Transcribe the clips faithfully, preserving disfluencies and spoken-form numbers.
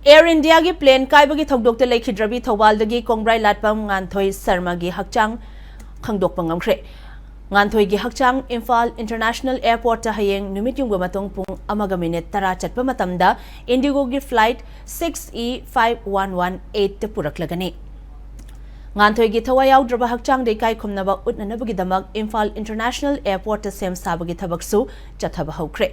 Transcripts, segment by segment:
Air ꯏꯟꯗꯤꯌꯥꯒꯤ plane ꯀꯥꯏꯕꯒꯤ ꯊꯧꯗꯣꯛꯇ ꯂꯩꯈꯤꯗ꯭ꯔꯕꯤ ꯊꯧꯕꯥꯜꯗꯒꯤ ꯀꯣꯡꯕ꯭ꯔꯥꯏ ꯂꯥꯠꯄꯝ ꯉꯥꯟꯊꯣꯏ ꯁꯔꯃꯒꯤ ꯍꯛꯆꯥꯡ ꯈꯪꯗꯣꯛꯄ ꯉꯝꯈ꯭ꯔꯦ꯫ ꯉꯥꯟꯊꯣꯏꯒꯤ ꯍꯛꯆꯥꯡ ꯏꯝꯐꯥꯜ ꯏꯟꯇꯔꯅꯦꯁꯅꯦꯜ ꯑꯦꯌꯔꯄꯣꯔꯠꯇ ꯍꯌꯦꯡ ꯅꯨꯃꯤꯠ ꯌꯨꯡꯕ ꯃꯇꯨꯡ ꯄꯨꯡ ꯑꯃꯒ ꯃꯤꯅꯤꯠ ꯇꯔꯥ ꯆꯠꯄ ꯃꯇꯝꯗ ꯏꯟꯗꯤꯒꯣꯒꯤ flight six E five one one eight ꯄꯨꯔꯛꯂꯒꯅꯤ꯫ ꯉꯥꯟꯊꯣꯏꯒꯤ ꯊꯋꯥꯏ ꯌꯥꯎꯗ꯭ꯔꯕ ꯍꯛꯆꯥꯡꯗ ꯏꯀꯥꯏ ꯈꯨꯝꯅꯕ ꯎꯠꯅꯅꯕꯒꯤꯗꯃꯛ ꯏꯝꯐꯥꯜ ꯏꯟꯇꯔꯅꯦꯁꯅꯦꯜ ꯑꯦꯌꯔꯄꯣꯔꯠꯇ ꯁꯦꯝ ꯁꯥꯕꯒꯤ ꯊꯕꯛꯁꯨ ꯆꯠꯊꯕ ꯍꯧꯈ꯭ꯔꯦ꯫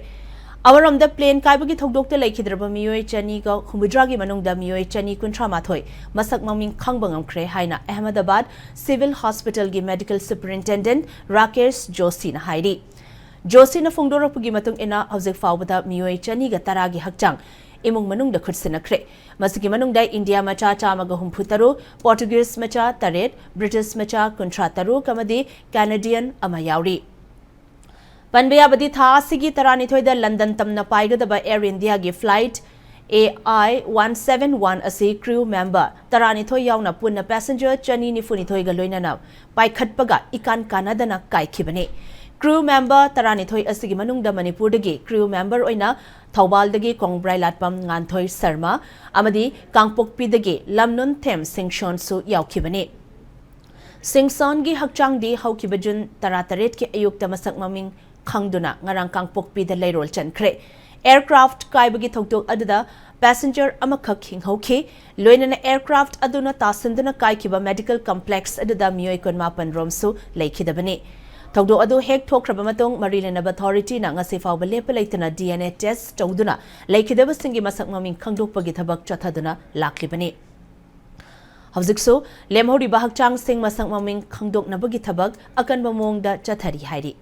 ꯑꯃꯔꯣꯝꯗ, ꯄ꯭ꯂꯦꯟ ꯀꯥꯏꯕꯒꯤ ꯊꯧꯗꯣꯛꯇ ꯂꯩꯈꯤꯗ꯭ꯔꯕ ꯃꯤꯑꯣꯏ ꯆꯅꯤꯒ ꯍꯨꯝꯐꯨꯇꯔꯥꯒꯤ ꯃꯅꯨꯡꯗ ꯃꯤꯑꯣꯏ ꯆꯅꯤ ꯀꯨꯟꯊ꯭ꯔꯥ ꯃꯥꯊꯣꯏ ꯃꯁꯛ ꯃꯃꯤꯡ ꯈꯪꯕ ꯉꯝꯈ꯭ꯔꯦ ꯍꯥꯏꯅ ꯑꯍꯃꯗꯕꯥꯗ ꯁꯤꯚꯤꯜ ꯍꯣꯁꯄꯤꯇꯥꯜꯒꯤ ꯃꯦꯗꯤꯀꯦꯜ ꯁꯨꯄꯔꯤꯟꯇꯦꯟꯗꯦꯟꯠ ꯔꯥꯀꯦꯁ ꯖꯣꯁꯤꯅ ꯍꯥꯏꯔꯤ꯫ ꯖꯣꯁꯤꯅ ꯐꯣꯡꯗꯣꯔꯛꯄꯒꯤ ꯃꯇꯨꯡ ꯏꯟꯅ, ꯍꯧꯖꯤꯛ ꯐꯥꯎꯕꯗ ꯃꯤꯑꯣꯏ ꯆꯅꯤꯒ ꯇꯔꯥꯒꯤ ꯍꯛꯆꯥꯡ ꯏꯃꯨꯡ ꯃꯅꯨꯡꯗ ꯈꯨꯠꯁꯤꯟꯅꯈ꯭ꯔꯦ꯫ ꯃꯁꯤꯒꯤ ꯃꯅꯨꯡꯗ ꯏꯟꯗꯤꯌꯥ ꯃꯆꯥ ꯆꯥꯝꯃꯒ ꯍꯨꯝꯐꯨ ꯇꯔꯨꯛ, ꯄꯣꯔꯇꯨꯒꯤꯖ ꯃꯆꯥ ꯇꯔꯦꯠ, ꯕ꯭ꯔꯤꯇꯤꯁ ꯃꯆꯥ ꯀꯨꯟꯊ꯭ꯔꯥ ꯇꯔꯨꯛ ꯑꯃꯗꯤ ꯀꯦꯅꯦꯗꯤꯌꯟ ꯑꯃ ꯌꯥꯎꯔꯤ꯫ ꯄꯟꯕ ꯌꯥꯕꯗꯤ, ꯊꯥ ꯑꯁꯤꯒꯤ ꯇꯔꯥꯅꯤꯊꯣꯏꯗ ꯂꯟꯗꯟ ꯇꯝꯅ ꯄꯥꯏꯒꯗꯕ ꯑꯦꯌꯔ ꯏꯟꯗꯤꯌꯥꯒꯤ flight A I one seven one ꯑꯁꯤ ꯀ꯭ꯔꯨ ꯃꯦꯝꯕꯔ ꯇꯔꯥꯅꯤꯊꯣꯏ ꯌꯥꯎꯅ ꯄꯨꯟꯅ ꯄꯦꯁꯦꯟꯖꯔ ꯆꯅꯤ ꯅꯤꯐꯨꯅꯤꯊꯣꯏꯒ ꯂꯣꯏꯅꯅ ꯄꯥꯏꯈꯠꯄꯒ ꯏꯀꯥꯟ ꯀꯥꯟꯅꯗꯅ ꯀꯥꯏꯈꯤꯕꯅꯤ꯫ ꯀ꯭ꯔꯨ ꯃꯦꯝꯕꯔ ꯇꯔꯥꯅꯤꯊꯣꯏ ꯑꯁꯤꯒꯤ ꯃꯅꯨꯡꯗ ꯃꯅꯤꯄꯨꯔꯗꯒꯤ ꯀ꯭ꯔꯨ ꯃꯦꯝꯕꯔ ꯑꯣꯏꯅ ꯊꯧꯕꯥꯜꯗꯒꯤ ꯀꯣꯡꯕ꯭ꯔꯥꯏ ꯂꯥꯠꯄꯝ ꯉꯥꯟꯊꯣꯏ ꯁꯔꯃ ꯑꯃꯗꯤ ꯀꯥꯡꯄꯣꯛꯄꯤꯗꯒꯤ ꯂꯝꯅꯨꯟꯊꯦꯝ ꯁꯤꯡꯁꯣꯟꯁꯨ ꯌꯥꯎꯈꯤꯕꯅꯤ꯫ ꯁꯤꯡꯁꯣꯟꯒꯤ ꯍꯛꯆꯥꯡꯗꯤ ꯍꯧꯈꯤꯕ ꯖꯨꯟ ꯇꯔꯥꯇꯔꯦꯠꯀꯤ ꯑꯌꯨꯛꯇ ꯃꯁꯛ ꯃꯃꯤꯡ ꯈꯪꯗꯨꯅ ꯉꯔꯥꯡ ꯀꯥꯡꯄꯣꯛꯄꯤꯗ ꯂꯩꯔꯣꯜ ꯆꯟꯈ꯭ꯔꯦ꯫ ꯑꯦꯌꯔꯀ꯭ꯔꯥꯐꯠ ꯀꯥꯏꯕꯒꯤ ꯊꯧꯗꯣꯛ ꯑꯗꯨꯗ ꯄꯦꯁꯦꯟꯖꯔ ꯑꯃꯈꯛ ꯍꯤꯡꯍꯧꯈꯤ꯫ ꯂꯣꯏꯅꯅ ꯑꯦꯌꯔꯀ꯭ꯔꯥꯐꯠ ꯑꯗꯨꯅ ꯇꯥꯁꯤꯟꯗꯨꯅ ꯀꯥꯏꯈꯤꯕ ꯃꯦꯗꯤꯀꯦꯜ ꯀꯝꯄ꯭ꯂꯦꯛꯁ ꯑꯗꯨꯗ ꯃꯤꯑꯣꯏ ꯀꯨꯟꯃꯥꯄꯟ ꯔꯣꯝꯁꯨ ꯂꯩꯈꯤꯗꯕꯅꯤ꯫ ꯊꯧꯗꯣꯛ ꯑꯗꯨ ꯍꯦꯛ ꯊꯣꯛꯈ꯭ꯔꯕ ꯃꯇꯨꯡ, ꯃꯔꯤ ꯂꯩꯅꯕ ꯑꯣꯊꯣꯔꯤꯇꯤꯅ ꯉꯁꯤ ꯐꯥꯎꯕ ꯂꯦꯞꯄ ꯂꯩꯇꯅ D N A ꯇꯦꯁ꯭ꯠ ꯇꯧꯗꯨꯅ ꯂꯩꯈꯤꯗꯕꯁꯤꯡꯒꯤ ꯃꯁꯛ ꯃꯃꯤꯡ ꯈꯪꯗꯣꯛꯄꯒꯤ ꯊꯕꯛ ꯆꯠꯊꯗꯨꯅ ꯂꯥꯛꯂꯤꯕꯅꯤ꯫ ꯍꯧꯖꯤꯛꯁꯨ ꯂꯦꯝꯍꯧꯔꯤꯕ ꯍꯛꯆꯥꯡꯁꯤꯡ ꯃꯁꯛ ꯃꯃꯤꯡ ꯈꯪꯗꯣꯛꯅꯕꯒꯤ ꯊꯕꯛ ꯑꯀꯟꯕ ꯃꯑꯣꯡꯗ ꯆꯠꯊꯔꯤ ꯍꯥꯏꯔꯤ꯫